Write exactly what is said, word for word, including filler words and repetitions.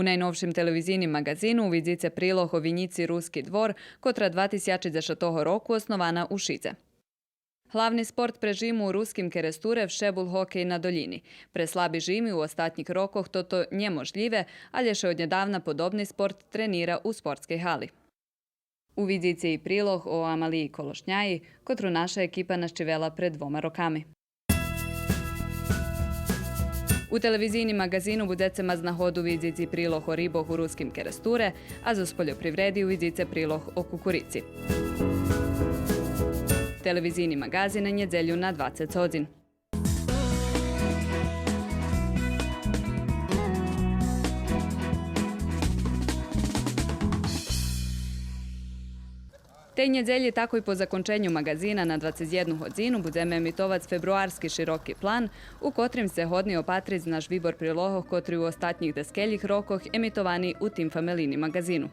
У найновшим телевизийним маґазину увидзице прилог о винїци Руски двор, котра два тисячи дзешатого року основана у Шидзе. Главни спорт пре жиму у Руским Керестуре вше бул гокей на долїни. Пре слаби жими у остатнїх рокох тото нє можлїве, алє ше однєдавна подобни спорт тренира у спортскей гали. Увидзице и прилог о Амалиї Колошняї, котру наша екипа нащивела пред двома роками. У телевизийним маґазину будзеце мац нагоду видзиц и прилог о рибох у Руским Керестуре, а зоз польопривреди увидзице прилог о кукурици. Телевизийни маґазин на нєдзелю на двацец годзин. Тей нєдзелї, такой по законченю маґазина на двацец єдну годзину, будземе емитовац фебруарски Широки план, у котрим сце годни опатриц наш вибор прилогох котри у остатнїх даскельох рокох емитовани у тим фамелийним маґазину.